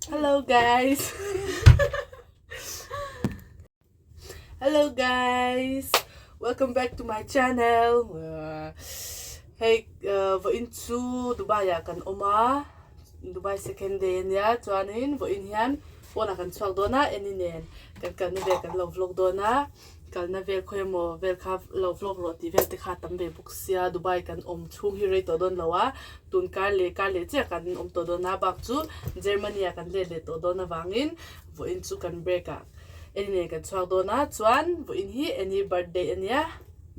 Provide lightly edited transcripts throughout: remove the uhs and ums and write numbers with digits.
Hello guys. Hello guys. Welcome back to my channel. Uh, hei uh, vawiin chu Dubai ah kan awm a. Dubai second day ania chuanin vawiin hian pawnah kan chhuak dawn a eni nen kan kalna vel kan lo vlog dawn a. Kalna vel khawi emaw vel kha lo vlog rawh tih vel te kha a tam ve bawk sia Dubai kan awm chhung hi rei tawh dawn lo a tun kar leh kar leh chiah kan awm tawh dawn a bak chu Germany ah kan let leh tawh dawn avangin vawiin chu kan break ah Eni nen kan chhuak dawn a chuan vawiin hi Eni birthday ania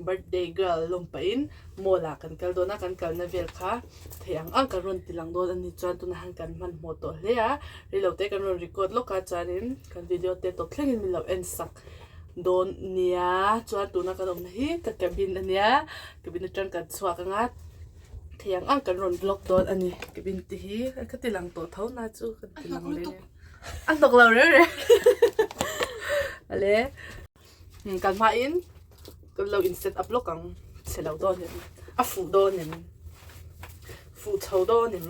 birthday girl lawm pahin mall ah kan kal dawn a kan kalna vel kha theih ang ang kan rawn ti lang dawn a ni chuan tunah hian kan hmanhmawh tawh hle a reilo te kan rawn record lawk a chuanin kan video te tawp thlengin min lo en sak. Dawn nia chuan tuna kan awmna hi ka cabin ania cabin atang kan chhuak anga thei ang ang kan rawn vlog dawn a ni cabin te hi ka ti lang tawh tho na chu ka ti lang leh a hnawk lo reng reng ale kan hma in kan lo in set up lawk ang chhe lo dawn em a fuh dawn em fuh chho dawn em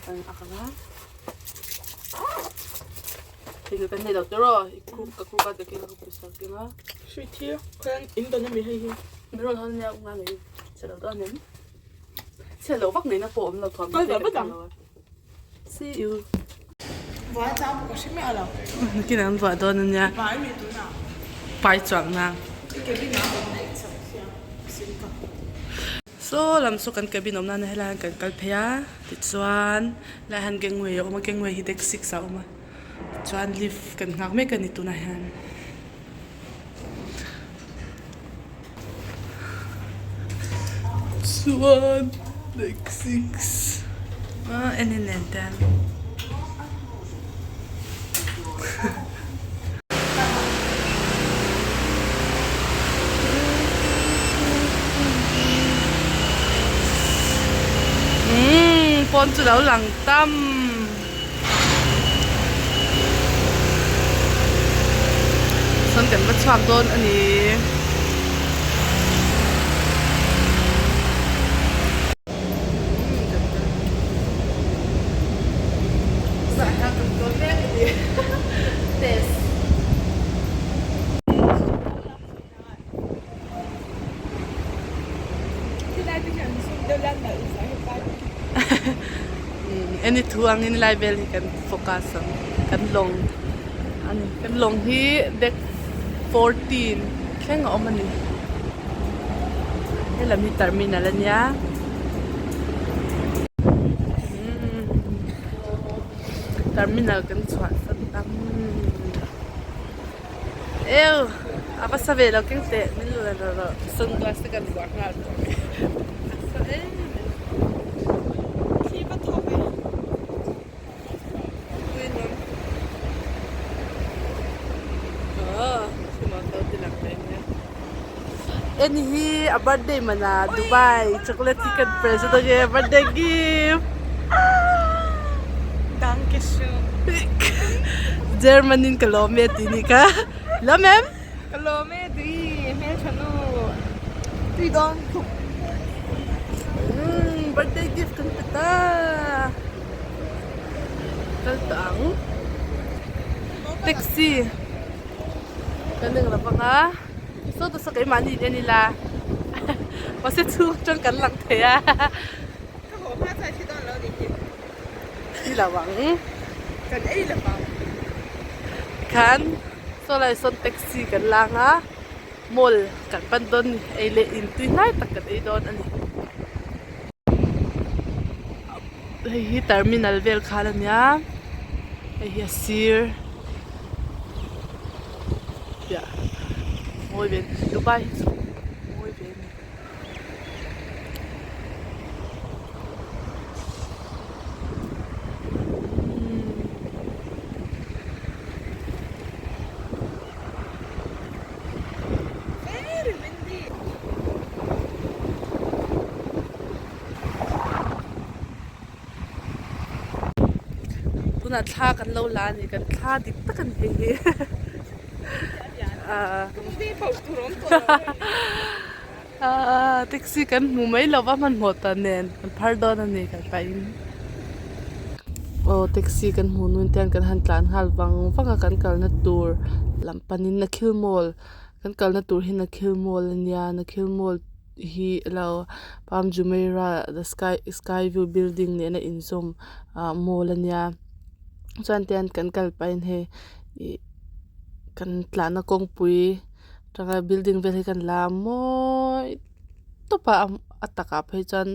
kan ak anga. Thil kan nei lo te raw i kuk ka kuk a ka keng ka pawisa ka keng a. Sweet hi khawian in dawn ami hei hi. Mi rawn hawn ania unga nei chhe lo dawn em. Chhe lo vak neihna pawh awm lo thuam te ka keng lo a. See you. Buai chang pawh ka hre miah lo. Nakin an buah dawn ania. Pai mi tunah. Pai chuang na. I cabin ah awm daih chak sia sin ka. Saw lam saw kan cabin awm nana helai hian kan kal phei a tichuan helai hian gangway a awm a gangway hi deck six ah a awm a tichuan lift kan nghak mek a ni tunah hian. Chuan deck six ah en in nen te an. Umm pawn chu lo lang tam. Sawn kan va chhuak dawn a ni. Eni thu angin lai vel hi kan focus ang kan lawng ani kan lawng hi deck 14 thleng a awm ani. Helam hi terminal a nia terminal kan chhuah san tam eu a va sa ve lo keng teh min lo la rawh sunglass te kan vuah nghal tawh a sa em em. En hi a birthday mana Dubai chocolate hi kan present ange birthday gift German in ka lawm e tih nih kha lawm em ka lawm e tui hmeltha nu tui dawn khawp birthday gift kan pe ta. Kal tah ang taxi kan eng lo vang a saw te saw keimahni in en ila mahse chhung atang kan lang thei a ka haw hma chuan thi dawn lo ni hi thi lo ang kan ei lo vang tikhan saw lai sawn taxi kan lang a mall kan pan dawn a ni ei leh in tui hnai tak kan ei dawn a ni. Hei hi terminal vel khal a nia hei hi a sir piah mawi ve Dubai hi chu mawi ve a ni. Very windy. Tunah thla kan lo la a ni kan thla dik tak a ni hei hi aaa taxi kan hmu mai lo va hmanhmawh ta nen kan phar dawn a ni kan pahin. Aw taxi kan hmuh nun te hian kan han tlan nghal vang vang a kan kalna tur lam panin Nakhil mall kan kalna tur hi Nakhil mall a nia Nakhil mall hi lo Palm Jumeirah the sky sky view building nena inzawm ah mall a nia chuan tihian kan kal pahin hei ih kan tlanna kawngpui atanga building vel hi kan la mawi tawp a a takah phei chuan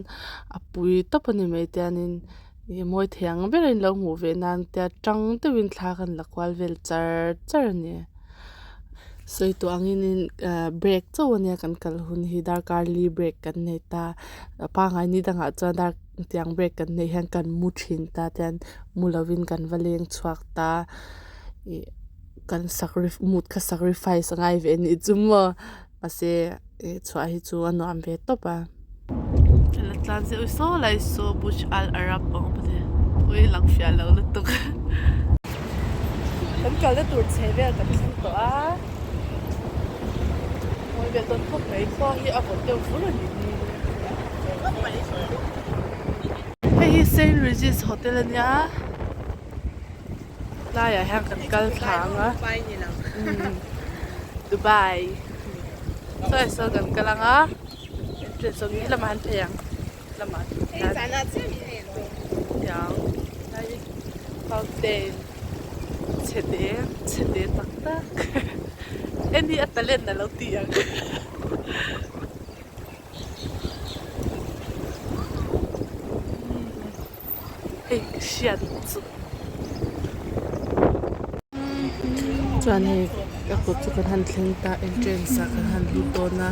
a pui tawp a ni mai tianin ih mawi thei ang ber a inlo hmuh ve nan tia tang deuhin thla kan la kual vel char char a ni sawi tawh angin ahh break chauh a nia kan kal hun hi darkar li break kan nei ta a pangngai ni dangah chuan dar tiang break kan neih hian kan mu thin ta tian mu lovin kan va leng chhuak ta ih kan mut kha sacrifice a ngai ve a nih chu maw. Mahse eh chhuah hi chu a nuam ve tawp a. La tlan zeuh saw lai saw Burj Al Arab a awm a ni. Ui lang fiah lo lutuk. Kan kalna tur chhe vel kan thleng tawh a. Mawi vel dawn khawp mai khua hi a vawt deuh vur a ni hi. Hei hi Saint Regis Hotel a nia. Tlaiah hian kan kal thla ang a Dubai sawi saw kan kal ang a entrance awm hi lamah an phei ang lamah tiang lai fountain chhe te chhe te tak tak en hi a talent a lo ti ang. Hei ka hriat chu chuan hei a kawt chu kan han thleng ta entrance ah kan han lut dawn a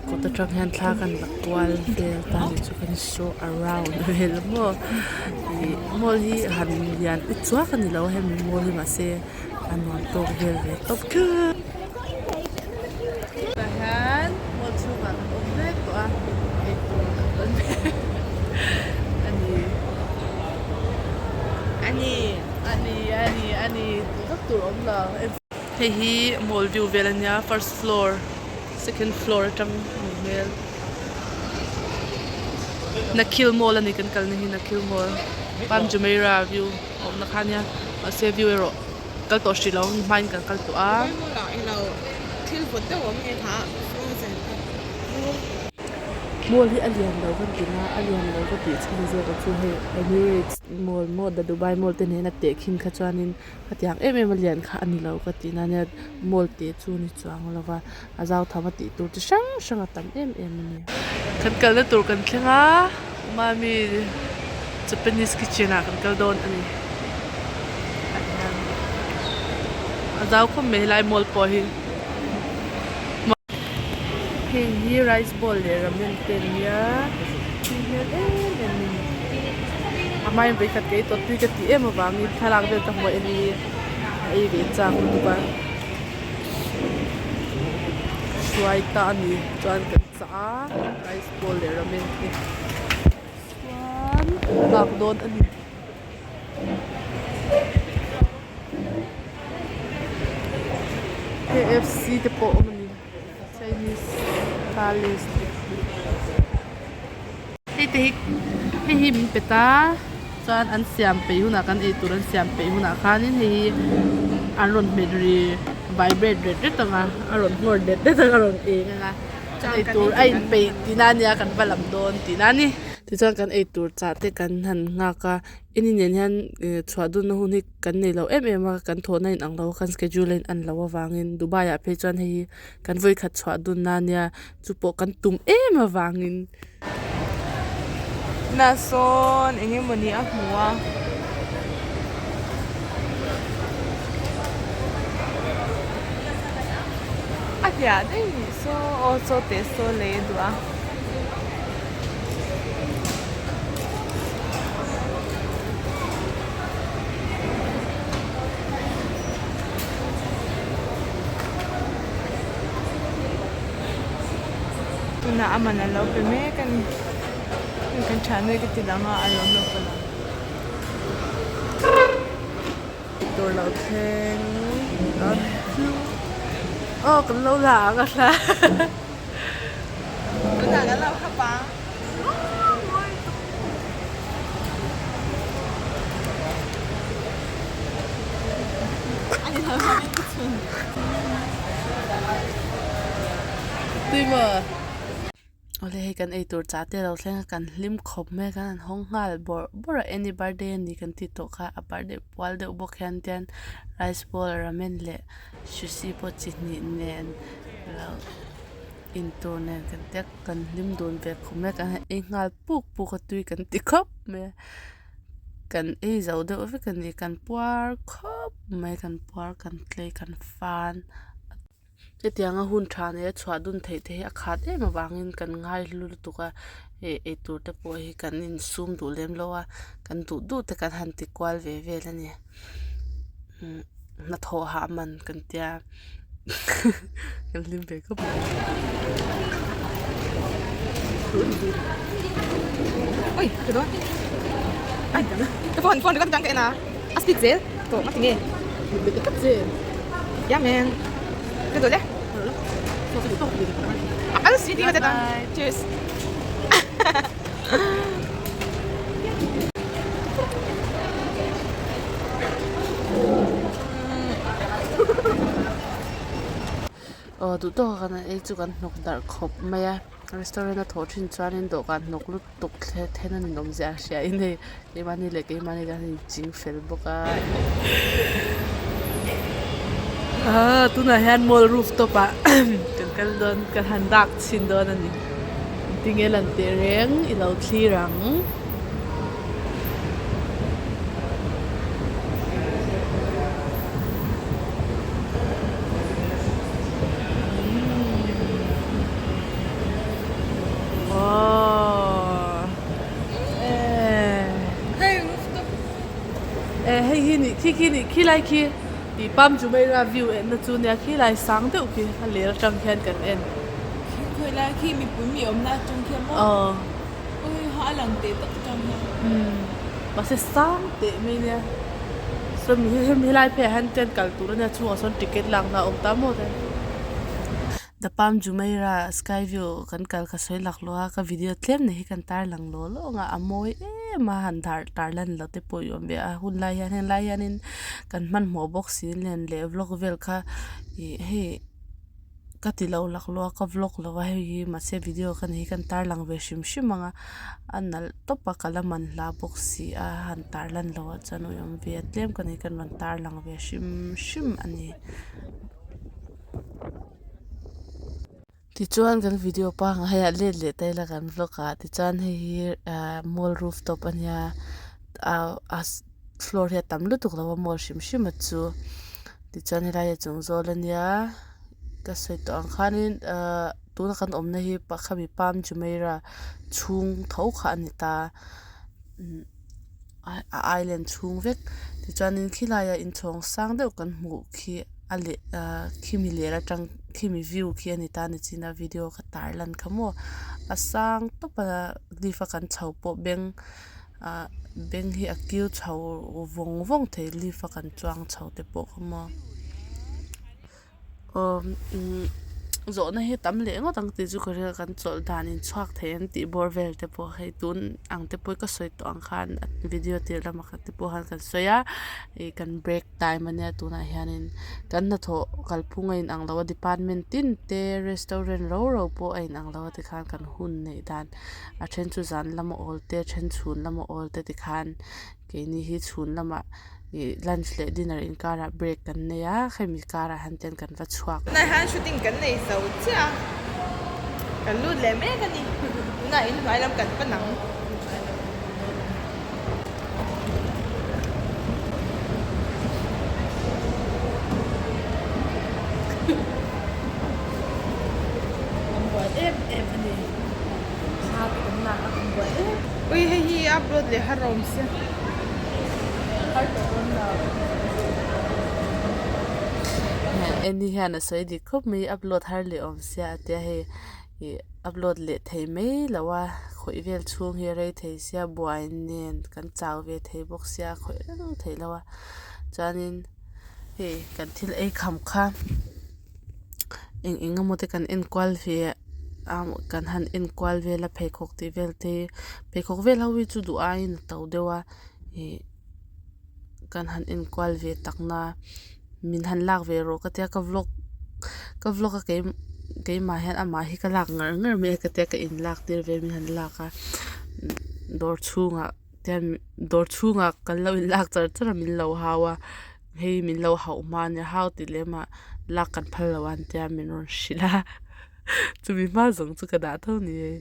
kawt atang hian thla kan la kual vel ta ni chu kan show around vel maw ih mall hi han lian u chuak a ni lo a hemi mall hi mahse a nuam tawk vel ve tawp tlat. Tah hian mall chhungah kan awm mek tawh a eitur kan rawn a ni a ni a ni a ni a ni tih vak tur a awm lo hei hi mall view vel a nia first floor second floor atang a ni hmel Nakhil mall a ni kan kalna hi Nakhil mall Palm Jumeirah view a awmna kha a nia mahse view erawh. Kal tawh hrih lo hmain kan kal tawh a. Mall hi a lian lo ka ti na a lian lo ka tih chhan zawk a chu hei Emirates mall maw the Dubai mall te nena tehkhin kha chuanin khatiang em em a lian kha a ni lo ka tih na nia mall te chu a ni chuang lo va a zau tham a tih tur chi hrang hrang a tam em em a ni. Kan kalna tur kan thleng a Umami Japanese kitchen ah kan kal dawn a ni. A zau khawp mai helai mall pawh hi. Heng hi rice bowl leh ramen te an nia tui hmel em em a ni. A hmain vawikhat ka ei tawh tui ka tih em avangin thlalak vel ka hmuh en hi a ei ve chak lutuk a. Hruai ta a ni chuan kan chah a rice bowl leh ramen te chuan lak dawn a ni. K_F_C te pawh a awm a ni chinese palace te hei te hi hei hi min pe ta chuan an siam peih hunah kan eitur an siam peih hunah khanin hei hi an rawn hmet ri vibrate ret ret ang a a rawn nghawr det det ang a rawn eng ang a eitur a inpeih tihna ania kan va lam dawn tihna a ni. Tichuan kan eitur chah te kan han nghak a eni nen hian chhuah dunna hun hi kan nei lo em em a kan thawhna in ang lo a kan schedule a in an loh avangin Dubai ah phei chuan hei hi kan vawikhat chhuah dunna ania chu pawh kan tum em avangin. Na sawn eng emawni a hmu a. A hliah daih nih saw aw chaw teh saw lei a duh a. Tunah a man a lo pe mek a ni hei kan thiannu ka ti lang a a lawm lo palh ang. Tur lo thleng aw kan lo la ang a hla. Tunah kan lo hap ang. ni lo hian ka chhun. Tui maw? Awle hei kan eitur chah te lo thleng a kan hlim khawp mai a kan han hawng nghal bawrh bawrh a any birthday a ni kan tih tawh kha a birthday pual deuh bawk hian tian rice bowl ramen leh sushi pawh chi hnih nen lo intur nen kan tia kan hlim dun ve khawp mai a kan han ei nghal puk puk a tui kan ti khawp mai a kan ei zo deuh vek a ni kan puar khawp mai kan puar kan tlei kan fan. Hetianga hun tha nei a chhuah dun theih te hi a khat em avangin kan ngai hlu lutuk a ih eitur te pawh hi kan insum duh lem lo a kan duh duh te kan han ti kual ve vel a ni umm hnathawh hah man kan tia kan hlim ve khawp mai. Oi ka dawn ai ka phone phone ka tang ka en a a speed zel tawh nga tinge yeah man ka duh le a si ti ka ta cheers Aw duh tawk a kan ei chu kan hnawk darh khawp mai a restaurant a thawh thin chuanin dawhkan hnawk lut tuk then a ninawm zia a hria in hei keimahni leh keimahni kan inching fel bawk a. Aaa tunah hian mall rooftop ah kan kal dawn kan han dak chhin dawn a ni tinge lan teh reng i lo thlir ang. Hei hi nih khi khi nih khilai khi tih Palm Jumeirah view en na chu nia khilai sang deuh khi a ler atang khian kan en. Khawilai khi mipui mi awmna atang khian maw? Aw. Ui ha a lang teh tak atang hian. Umm mahse sang teh mai nia sawmi hemi helai pheiah hian chuan kal tur ania chhungah sawn ticket lakna a awm ta maw te. The Palm Jumeirah sky view kan kal ka sawi lak lo a ka video tlem nei hi kan tar lang law law ang a a mawi em a han dar tar lan loh te pawh i awm ve a hun lai hian heng lai hianin kan hmanhmawh bawk si nen leh vlog vel kha ih hei ka ti lo lak lo a ka vlog lo a hei hi mahse video ka nei hi kan tar lang ve hrim hrim ang a a nalh tawp a ka la man hla bawk si a han tar lan loh ah chuan awm ve a tlem ka nei kan rawn tar lang ve hrim hrim a ni. Tichuan kan video pangngai ah let leh ta ila kan vlog ah tichuan hei hi ahh mall rooftop a nia ah a floor hi a tam lutuk lo a mall hrim hrim a chu tichuan helai hi a chung zawl a nia ka sawi tawh ang khanin ahh tuna kan awmna hi khami palm jumeirah chhung tho kha a ni ta a island chhung vek tichuanin khilaiah inchhawng sang deuh kan hmuh khi a leh ahh khimi ler atang khimi view khi a ni ta nichina video ka tar lan kha maw a sang tawp a lift a kan chho pawh beng ah beng hi a kiu chho vawng vawng thei lift a kan chuang chho te pawh kha maw. Zawhna hi tam leh ngawt ang tih chu ka ring a kan chawlh dan in chhuak thei ang tih bawr vel te pawh hei tun ang te pawh ka sawi tawh ang khan video tir lamah te pawh khan kan sawi a ih kan break time ania tunah hianin kan hnathawh kalphung a inang lo a department tin te restaurant ro ro pawh a inang lo a tikhan kan hun neih dan a then chu zan lama awl te a then chhun lama awl te tikhan keini hi chhun lamah. Ih lunch leh dinner inkarah break kan nei a hemi karah hian ten kan va chhuak. Tunah hian shooting kan nei zo chiah a, kan lut leh mek a ni. Tunah inhnuai lam kan pan ang. Kan buai em em a ni. Thla te kan lak a kan buai em. Ui hei hi upload leh har awm sia. Annie hian a sawi dik khawp mai upload har leh awm sia a tia hei ih upload leh thei mai lo a khawih vel chhung hi a rei thei sia buai nen kan chau ve thei bawk sia khawih reng theih lo a chuanin hei kan thil ei kham kha. Eng eng emaw te kan enkual ve a kan han enkual vel a pheikhawk tih vel te pheikhawk vel ho hi chu duh aiin a to deuh a ih kan han enkual ve tak na. Min han lak ve rawh ka tia ka vlog ka vlog a kei keimah hian amah hi ka lak ngar ngar mai a ka tia ka in lak tir ve min han lak a dawr chhungah te hian dawr chhungah kan lo in lak char char a min lo hau a hei min lo hauh hma a nia hau tih lem ah lak kan phal lo a an tia min rawn hrilh a chumi hma zawng chu ka dah tho ni hei.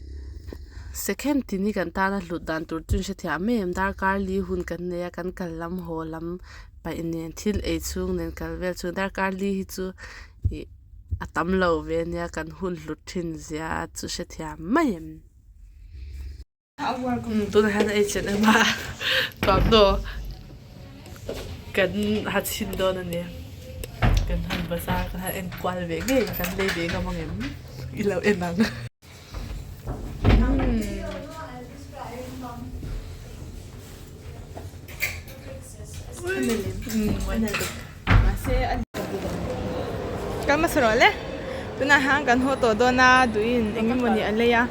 Second tin hi kan tana hlut dan tur chu in hrethiam mai em darkar li hun kan nei a kan kal lam haw lam paih nen thil ei chhung nen kal vel chhung darkar li hi chu ih a tam lo ve ania kan hun hlut thin zia chu hrethiam mai em. Tunah hian a ei chen em a thuamhnaw kan ha chhin dawn a ni kan han bazar kan han en kual ve ngei a kan lei ve ngam ang em i lo en ang. Kan hmasa rawh le tunah hian kan haw tawh dawn a duhin eng emawni a lei a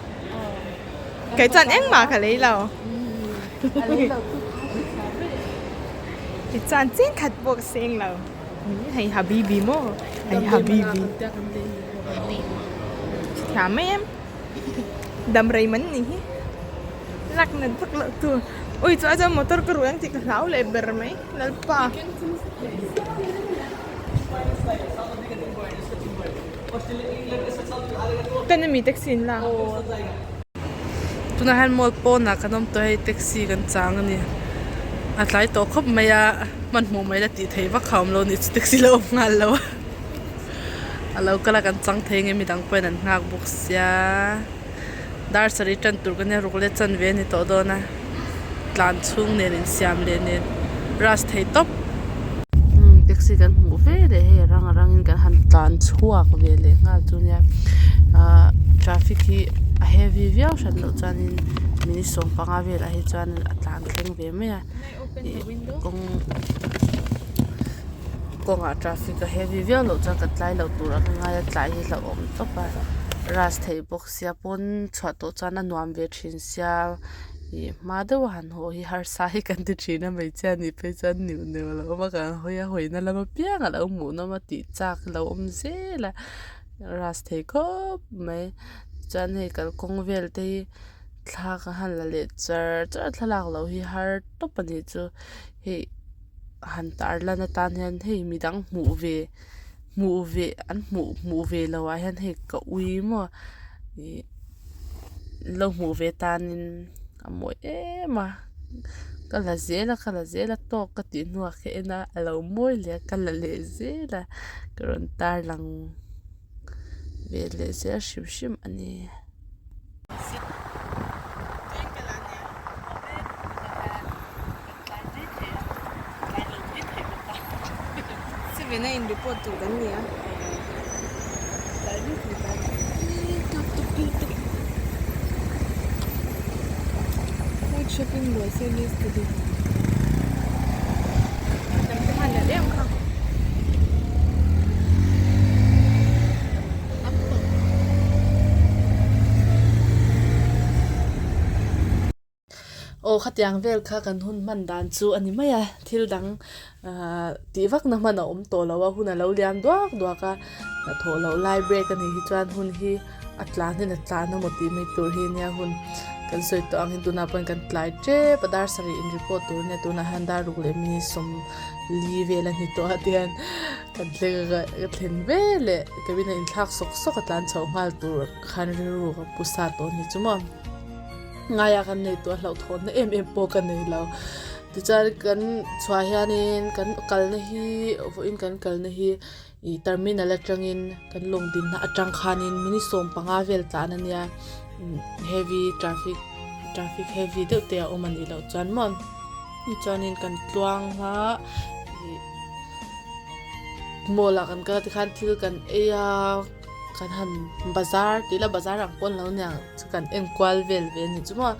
kei chuan engmah ka lei lo tichuan cheng khat pawh ka seng lo hei habibi maw hei habibi thiam mai em. Dam rei man ni hi lak nat vak loh tur ui chu a chuan motor ka ruih ang tih ka hlau leh ber mai lalpa. Kan ami taxi an lak. Tunah hian mall pawnah kan awm tawh hei taxi kan chang a ni a tlai tawh khawp mai a hmanhmawh mai la tih theih vak kha a awm lo a ni chu taxi la awm nghal lo a. A lo kal a kan chang thei nge midang pawhin an nghak bawk sia dar sarih tan tur ka nia ruk leh chanve a ni tawh dawn a tlan chhung nen insiam leh nen rush thei tawp. Umm taxi kan hmuh ve leh hei a rang a rangin kan han tlan chhuak ve leh nghal chu nia ahh traffic hi a heavy viau hran loh chuanin minute 15 velah hi chuan a tlan thleng ve mai a ih kawng. Kawngah traffic a heavy viau loh chuan ka tlai loh tur ang ngai a tlai hi hlauhawm tawp a rush theih bawk sia pawn chhuah tawh chuan a nuam ve thin sia ih hma deuh a han haw hi harsa hi kan ti thin a hmeichhia nih phei chuan neuh neuh a lo awm a kan hawi a hawina lam apiang a lo hmuhnawm a tih chak a lo awm zel a rush thei khawp mai chuan hei kalkawng vel te hi thla ka han la leh char char a thlalak loh hi har tawp a nih chu hei. Han tar lan atan hian hei midang hmuh ve hmuh ve an hmuh hmuh ve loh ah hian hei ka ui maw ih lo hmuh ve tanin a mawi em a ka la zel a ka la zel a tawk ka tih hnuah ka en a a lo mawi leh a ka la leh zel a ka rawn tar lang ve leh zel hrim hrim a ni. Seven a in report tur kan ni a. Food shopping mall service to the em kha. Aw khatiang vel kha kan hun hman dan chu a ni mai a, thil dang ahh tih vak na hman a awm tawh lo a, hun a lo liam duak duak a, hnathawh loh lai break a nih hi chuan hun hi a tlan hian a tlan emaw tih mai tur hi nia hun kan sawi tawh ang hi tunah pawhin kan tlai tep a dar sarih in report tur ania tunah hian dar ruk leh minute 40 vel a ni tawh a tihian kan thleng a ka thlen veleh cabin a inthlak sawk sawk a tlan chhoh nghal tur khan rilru ka pu sa tawh a ni chu maw. Ngaia kan nei tawh a hlauhthawnna em em pawh ka nei lo tichuan kan chhuah hianin kan kalna hi vawiin kan kalna hi ih terminal atangin kan lawng dinna atang khanin minute 15 vel tlan a nia heavy traffic traffic heavy deuh te a awm a nih loh chuan maw tichuanin kan tluang a ih mall ah kan kal a tikhan thil kan ei a. Kan han bazar tih ila bazar ang pawn lo nia chu kan en kual vel ve a ni chu maw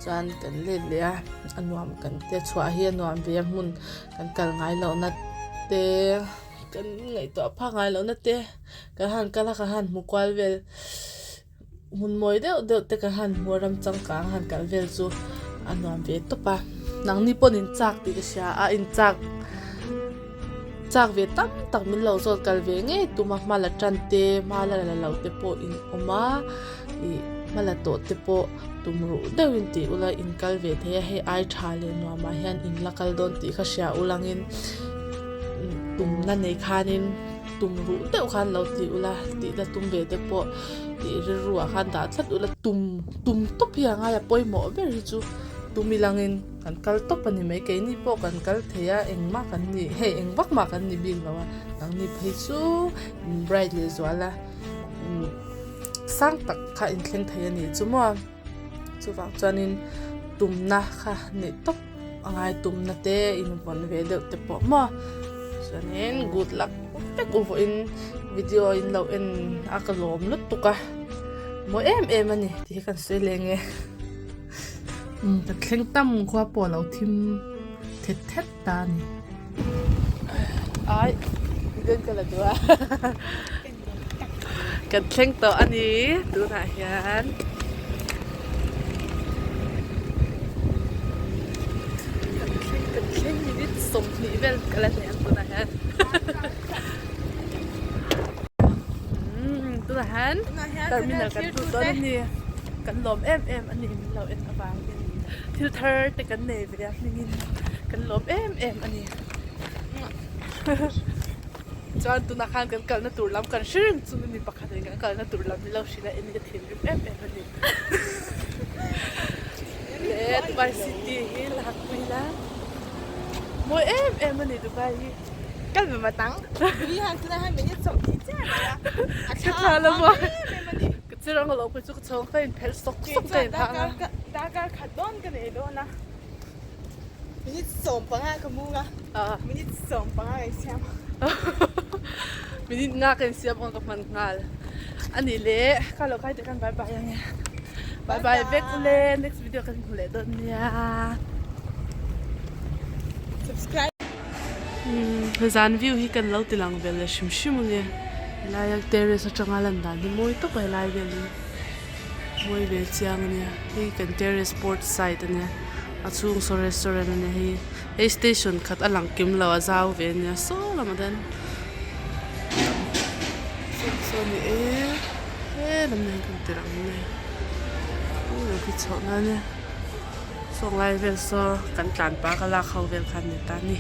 chuan kan let leh a a nuam kan tia chhuah hi a nuam ve a hmun kan kal ngai loh na te kan ngaihtuah phak ngai loh na te kan han kal a kan han hmu kual vel hmun mawi deuh deuh te kan han hmu a ram changkang han kal vel chu a nuam ve tawp a nangni pawhin in chak tih ka hria a in chak. chak ve tam tak min lo zawt kal ve ngei tum a hma la tan te hma la la lo te pawh in awm a ih hma la tawh te pawh tum ruh deuh in tih ula in kal ve thei a hei ai tha leh nuam ah hian in la kal dawn tih kha hria ulangin tumna nei khanin tum ruh deuh khan lo ti ula tih la tum ve te pawh ih rilru ah khan dah tlat ula tum tum tawp hi a ngai a pawimawh ber hi chu tum ilangin kan kal tawp a ni mai keini pawh kan kal thei a engmah kan ni hei eng vak mah kan ni bik lo a nangni phei chu in bright leh zual a sang tak kha inthleng thei a nih chu maw chuvang chuanin tumna kha neih tawp a ngai tumna te invawn ve deuh te pawh maw chuanin good luck vek u vawiin video in lo en a ka lawm lutuk a mawi em em a ni tih hi kan sawi leng e umm ka thleng tam khua pawh a lo thim thet thet ta a ni ai den ka la duh a kan thleng tawh a ni tunah hian kan thleng kan thleng minute 20 vel ka la nei ang tunah hian umm tunah hian terminal kan lut dawn a ni kan lawm em em a ni min lo en avangin thil thar te kan nei ve a hmingin kan lawm em em a ni. Chuan tunah khan kan kalna tur lam kan hre reng chungin mi pakhat in kan kalna tur lam hi lo hrilh a en ka thinrim em em a ni. Leh Dubai city hi lak pui la mawi em em a ni Dubai hi. Kal ve vat ang. Tui han tunah hian minute 20 chiah a nei a. A thla a muang em em a ni. Ka chirang alo pawh chu ka chhawng ka inphelh sawk sawk ka inphah ang a. Darkar khat dawn ka nei dawn a. Minute 15 ka mung a, minute 15 ka insiam. Minute nga ka insiam ang ka hman nghal. A nih leh ka lo kai teh khan bye bye ang e. Bye bye vek ule next video kan hmu leh dawn nia. Subscribe. Zan view hi kan lo ti lang vel leh hrim hrim ang e. Helaia terrace atanga lan dan hi mawi tawp a helai vel hi. Mawi ve chiang a nia hei kan terrace port side a nia a chhung saw restaurant a nia hei hei station khat a lang kim lo a zau ve a nia saw lamah te hian saw saw a ni e helam ah hian kan ti rang mai a khi chhoh na a nia sawng lai vel saw kan tlan pa ka lak ho vel kha a ni ta a ni.